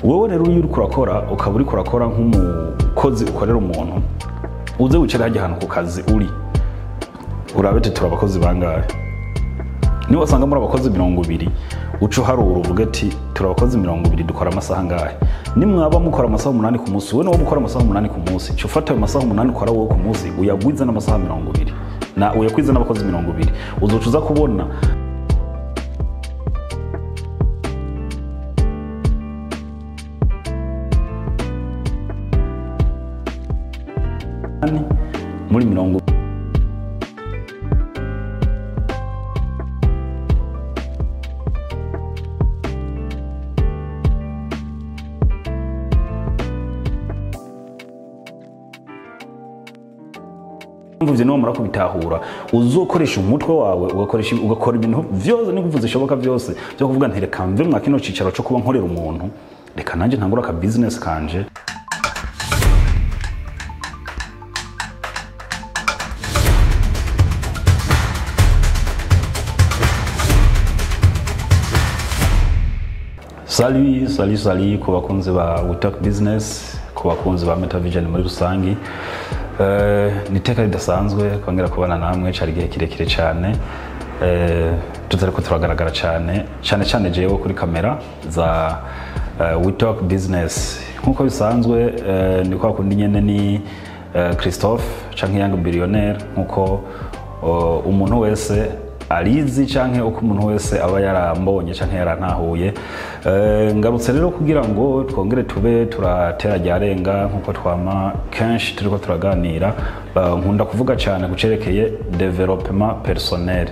Wowe rero iyo uriko urakora, ukaba uriko urakora nk'umukozi ukorera umuntu, uze wicare hajya ahantu ku kazi uri, urabe ati turi abakozi bangahe. Niba wasanga muri abakozi 20, uca uharura uvuge ati turi abakozi 20, dukora amasaha angahe? Nimwaba mukora amasaha 8 ku munsi, wowe niba mukora amasaha 8 ku munsi, ca ufata ayo masaha 8 ukora wowe ku munsi, uyagwize n'amasaha 20 na uyakwize n'abakozi 20, uzoca uza kubona muri mirongo mvuze. Niwamara kubitahura, uzokoresha umutwe wawe, ugakoresha, ugakora ibintu vyose n'inguvu zishoboka vyose byo kuvuga nti reka mve mwa kino cicaro co kuba nkorera umuntu, reka nanje ntangure aka business kanje. Salut, salut, salut ku bakunzi ba We Talk Business, ku bakunzi ba Meta Vision muri rusangi. Ni iteka ridasanzwe kongera kubana namwe. Cari igihe kirekire cyane tutariko turagaragara cyane cyane cyane jewe kuri kamera za We Talk Business. Nkuko bisanzwe, ni kwa kundi nyene, ni Christophe canke Young Billionaire, nkuko umuntu wese arizi canke uko umuntu wese aba yarambonye canke yarantahuye. Ngarutse rero kugira ngo twongere tube turatera ryarenga nkuko twama kenshi turiko turaganira. Nkunda kuvuga cyane kucerekeye développement personnel.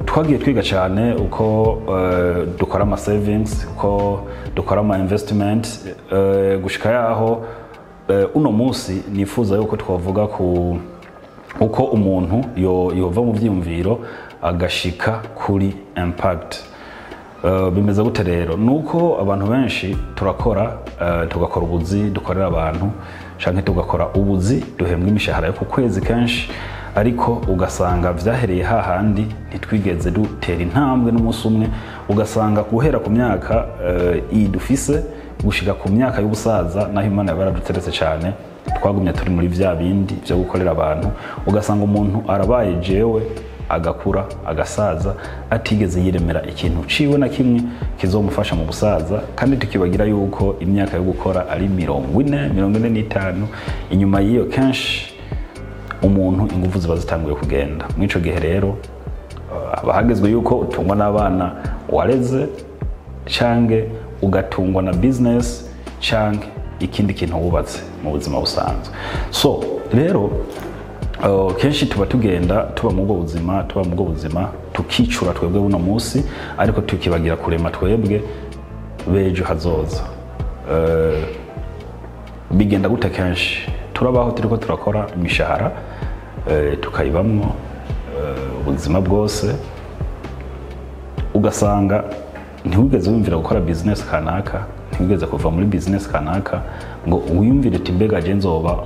Twagiye twiga cyane uko dukora ama savings, uko dukora ama investment, gushika yaho uno munsi nifuza yuko twavuga ku uko umuntu yova mu vyiyumviro agashika kuri impact. Bimeze gute rero? Nuko abantu benshi turakora, tugakora ubuzi dukorera abantu canke tugakora ubuzi duhembwa imishahara yo ku kwezi kenshi, ariko ugasanga vyahereye hahandi, ntitwigeze dutera intambwe n'umunsi umwe. Ugasanga guhera ku myaka iyi dufise gushika ku myaka y'ubusaza, naho Imana yaba yaraduteretse cyane, twagumye turi muri vya bindi vyo gukorera abantu. Ugasanga umuntu arabaye jewe, agakura, agasaza, atigeze yiremera ikintu ciwe na kimwe kizomufasha mu busaza. Kandi tukibagira yuko imyaka yo gukora ari 40, 45. Inyuma y'iyo kenshi umuntu ingufu ziba zitanguye kugenda. Muri ico gihe rero haba hagezwe yuko utungwa n'abana wareze, canke ugatungwa na business, canke ikindi kintu wubatse mu buzima busanzwe. So rero kenshi tuba tugenda tuba mu bwo buzima, tuba mu bwo buzima, tukicura twebwe buno munsi, ariko tukibagira kurema twebwe b'ejo hazoza. Bigenda gute? Kenshi turabaho turiko turakora imishahara, tukayibamwo ubuzima bwose, ugasanga ntiwigeze wiyumvira gukora business kanaka, ntiwigeze kuva muri business kanaka ngo wiyumvire uti mbega je nzoba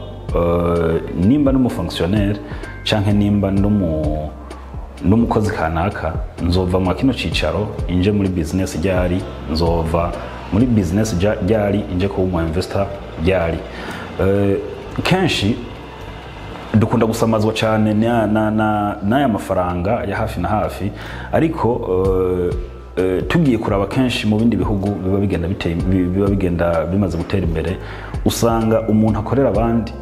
nimba n'umu fonctionnaire canke nimba n'umukozi kanaka, nzova mu kino cicaro inje muri business ryari, nzova muri business ryari inje kuba umu investor ryari? Kenshi dukunda gusamazwa cyane n'aya mafaranga ya hafi na hafi, ariko tugiye kuraba kenshi mu bindi bihugu biba bigenda biteye, biba bigenda bimaze gutera imbere, usanga umuntu akorera abandi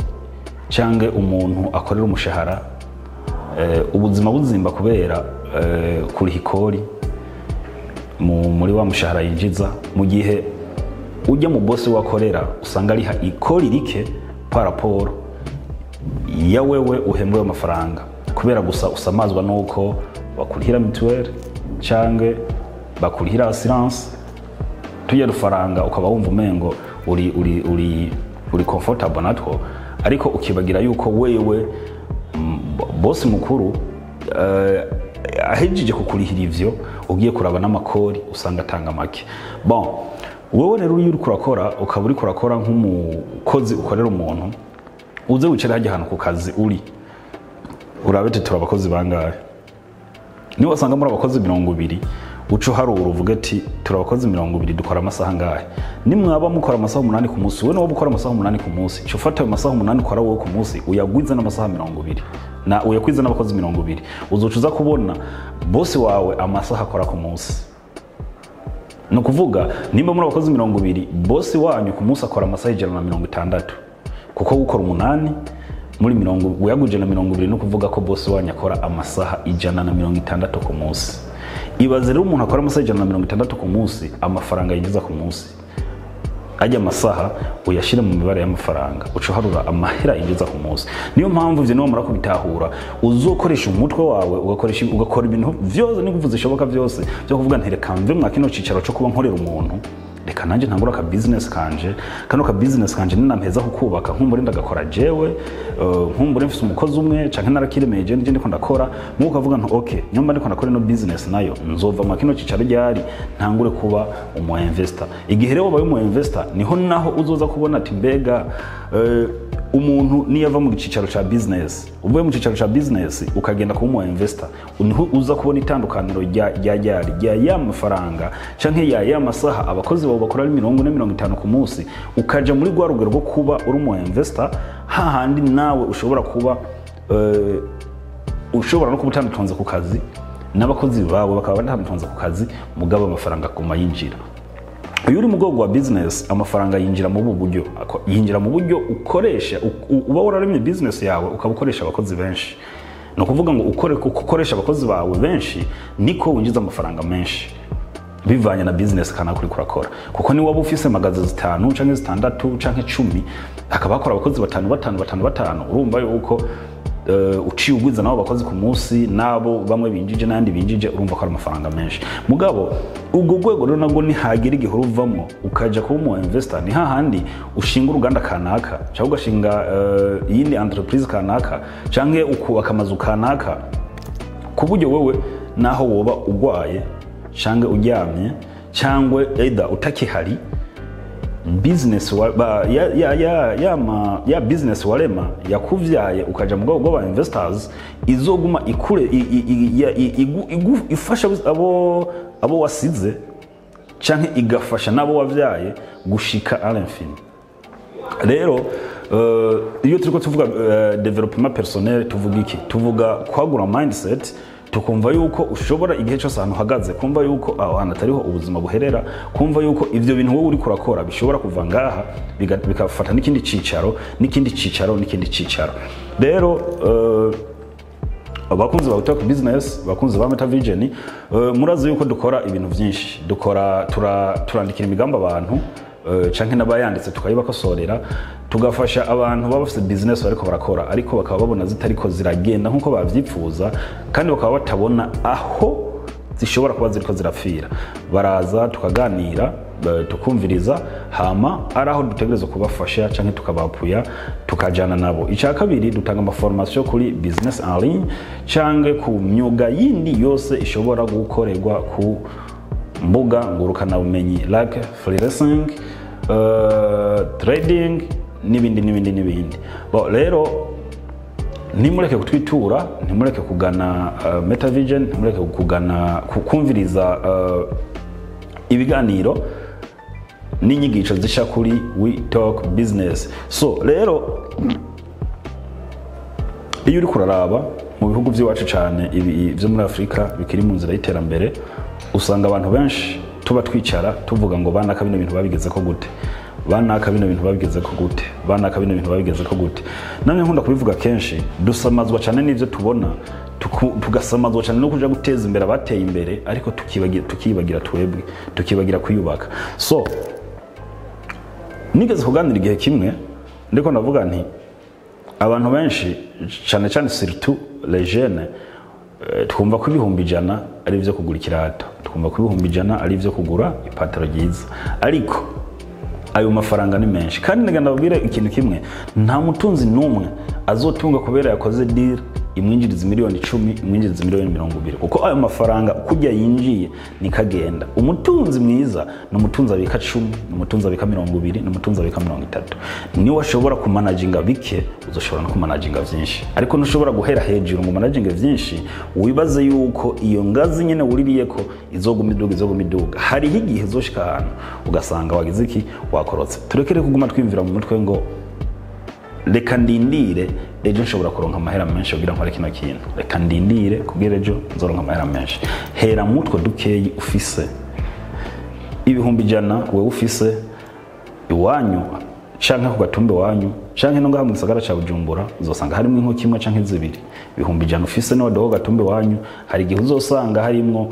cyangwa umuntu akorera umushahara, ubuzima buzimba kubera kuriha ikori muri wa mushahara yinjiza, mu gihe ujya mu bosi wakorera usanga ariha ikori rike par rapport ya wewe uhembwa ayo mafaranga, kubera gusa usamazwa nuko bakurihira mutuelle cyangwa bakurihira assurance, tujya dufaranga ukaba wumva umengo uri comfortable natwo, ariko ukibagira yuko wewe bosi mukuru ahejeje kukurihira ivyo, ugiye kuraba n'amakori usanga atanga make. Bon, wowe rero iyo uriko urakora, ukaba uriko urakora nk'umukozi ukorera umuntu, uze wicare hajya ahantu ku kazi uri, urabe ati turi abakozi bangahe. Niba wasanga muri abakozi 20, Uca uharura uvuge ati: "Turi abakozi 20, dukora amasaha angahe?" Nimwaba mukora amasaha 8 ku munsi, wowe niwoba ukora amasaha 8 ku munsi, ca ufata ayo masaha 8 ukora wowe ku munsi, uyagwize n'amasaha 20 na uyakwize n'abakozi 20, uzoca uza kubona boss wawe amasaha akora ku munsi. Ni ukuvuga, nimba muri abakozi 20, boss wanyu ku munsi akora amasaha 160, kuko gukora 8 muri mirongo uyaguje na 20, ni ukuvuga ko boss wanyu akora amasaha 160 ku munsi. Ibaze rero umuntu akora amasaha 160 ku munsi, amafaranga yinjiza ku munsi. Ajya amasaha uyashyire mu mibare y'amafaranga, uca uharura amahera yinjiza ku munsi. Niyo mpamvu ivyo niwamara kubitahura, uzokoresha umutwe wawe, ugakoresha, ugakora ibintu vyose n'inguvu zishoboka byose byo kuvuga nti: "Reka mve mwa kino cicaro co kuba nkorera umuntu, reka nanjye ntangure aka business kanje. Kano ka business kanje ninampeza kukubaka, nkumbure ndagakora jewe, nkumbure mfise umukozi umwe canke narakiremeye je ndiko ndakora." Muko ukavuga nti: "Okay, nyumba ndiko ndakora ino business, nayo nzova mwa kino cicaro ryari, ntangure kuba umu investor?" Igihe rero wabaye umu investor, niho naho uzoza kubona ati: "Mbega umuntu niyo ava mu cicaro ca business?" Uvuye mu cicaro ca business ukagenda kuba umu investor, niho uza kubona itandukaniro rya ya mafaranga canke ya masaha abakozi bawe bakora ari 40, 50 ku munsi, ukaja muri rwa rugero rwo kuba uri umu investor, hahandi nawe ushobora kuba ushobora no kuba utanatonze ku kazi, n'abakozi bawe bakaba batanatonze ku kazi, mugabo amafaranga aguma yinjira. Iyo uri mu rwego rwa business, amafaranga yinjira mu buryo, yinjira mu buryo ukoresha uba wararemye business yawe, ukaba ukoresha abakozi benshi. Ni ukuvuga ngo uko ukoresha abakozi bawe benshi, niko winjiza amafaranga menshi, bivanye na business kanaka uriko urakora. Kuko ni waba ufise magasin zitanu canke zitandatu canke 10, hakaba hakora abakozi batanu, batanu, batanu, batanu, urumva yuko uciye ugwiza nabo bakozi ku munsi, nabo bamwe binjije n'ayandi binjije, urumva ko ari amafaranga menshi. Mugabo ubwo rwego rero nabwo nihagera igihe uruvamo ukaja kuba umu investor, ni hahandi ushinga uruganda kanaka, cyangwa ugashinga iyindi entreprise kanaka, canke ukubaka amazu kanaka, ku buryo wowe naho woba ugwaye cyangwa uryamye cyangwa either utakihari, business wa, ba, ya, ya, ya, ya, ma, ya business warema yakuvyaye ukaja mu rwego rw'aba investors, izoguma ikure i, ya, i, igu, igu, ifasha abo wasize canke igafasha n'abo wavyaye gushika à l'infini. Rero iyo turiko tuvuga développement personnel, tuvuga iki? Tuvuga kwagura mindset, tukumva yuko ushobora igihe cyose ahantu uhagaze kumva yuko aho hantu atariho ubuzima buherera, kumva yuko ivyo bintu wowe uriko urakora bishobora kuva ngaha bigafata n'ikindi cicaro, n'ikindi cicaro, n'ikindi cicaro. Rero abakunzi ba Talk Business, abakunzi ba Meta Vision, murazi yuko dukora ibintu byinshi. Dukora turandikira imigambi abantu, canke n'abayanditse tukayibakosorera, tugafasha abantu baba bafite business bariko barakora, ariko bakaba babona zitariko ziragenda nk'uko bavyipfuza, kandi bakaba batabona aho zishobora kuba ziriko zirapfira. Baraza tukaganira, tukumviriza, hama ari aho dutegerezwa kubafasha canke tukabapuya, tukajana nabo. Icya kabiri, dutanga amaformation kuri business en ligne canke ku myuga yindi yose ishobora gukorerwa ku mbuga ngurukanabumenyi, like freelancing, trading n'ibindi n'ibindi n'ibindi. Bo rero ntimureke kutwitura, ntimureke kugana Metavision, ntimureke kugana kumviriza ibiganiro n'inyigisho zisha kuri We Talk Business. So rero iyo uri kuraraba mu bihugu by'iwacu, cyane ibi byo muri Afurika bikiri mu nzira y'iterambere, usanga abantu benshi tuba twicara tuvuga ngo: "Banaka bino bintu babigeze ko gute? Banaka bino bintu babigeze ko gute? Banaka bino bintu babigeze ko gute?" Namwe nkunda kubivuga kenshi, dusamazwa cyane n'ibyo tubona, tugasamazwa cyane no kuja guteza imbere abateye imbere, ariko tukibagira twebwe, tukibagira kwiyubaka. So nigeze kuganira igihe kimwe, ndiko ndavuga nti abantu benshi cyane cyane, surtout les jeunes, twumva ko 100,000 ari ibyo kugura ikirato, twumva ko 100,000 ari ibyo kugura ipataro ryiza, ariko ayo mafaranga ni menshi. Kandi ndaga ndababwire ikintu kimwe: nta mutunzi n'umwe azotunga kubera yakoze deal imwinjiriza miliyoni 10, imwinjiriza miliyoni 20, kuko ayo mafaranga kujya yinjiye nikagenda. Umutunzi mwiza ni umutunzi abika 10, ni umutunzi abika 20, ni umutunzi abika 30. Niwe ashobora kumanaginga bike, uzoshobora no kumanaginga vyinshi. Ariko ntushobora guhera hejuru ngo umanaginge vyinshi wibaze yuko iyo ngazi nyene wuririyeko izoguma iduga, izoguma iduga. Hariho igihe uzoshika ahantu ugasanga wagize iki? Wakorotse. Turekere kuguma twiyumvira mu mutwe ngo reka ndindire ejo nshobora kuronka amahera menshi kugira nkore kino kintu, reka ndindire kugira ejo nzoronka amahera menshi. Hera mutwe dukeyi ufise, 100,000 wewe ufise iwanyu canke ku gatumba iwanyu canke no ngaha mu gisagara ca Bujumbura, uzosanga harimwo inkoko imwe canke zibiri. 100,000 ufise niwadoho gatumba iwanyu, hari igihe uzosanga harimwo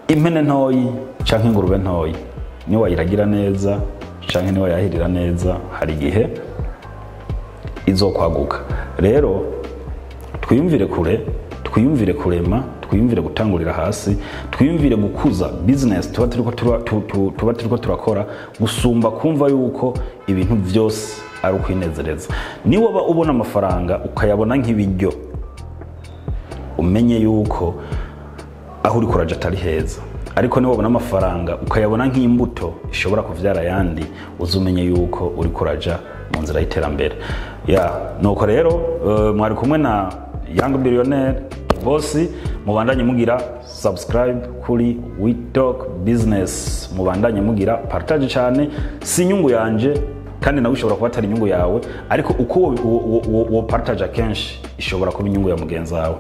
impene ntoyi canke ingurube ntoyi. Niyo wayiragira neza canke niyo wayahirira neza, hari igihe izokwaguka. Rero twiyumvire kure, twiyumvire kurema, twiyumvire gutangurira hasi, twiyumvire gukuza business tuba turiko turakora, gusumba kumva yuko ibintu vyose ari ukwinezereza. Niba ubona amafaranga ukayabona nk'ibiryo, umenye yuko aho uriko uraja atari heza. Ariko niba ubona amafaranga ukayabona nk'imbuto ishobora kuvyara ayandi, uzumenye yuko uriko uraja mu nzira y'iterambere. Ya, nuko rero mwari kumwe na Young Billionaire Boss. Mubandanye mugira subscribe kuri We Talk Business, mubandanye mugira partage cyane. Si inyungu yanje, kandi nawe ishobora kuba atari inyungu yawe, ariko uko wo partage akenshi ishobora kuba inyungu ya mugenzi wawe.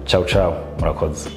Ciao ciao, murakoze.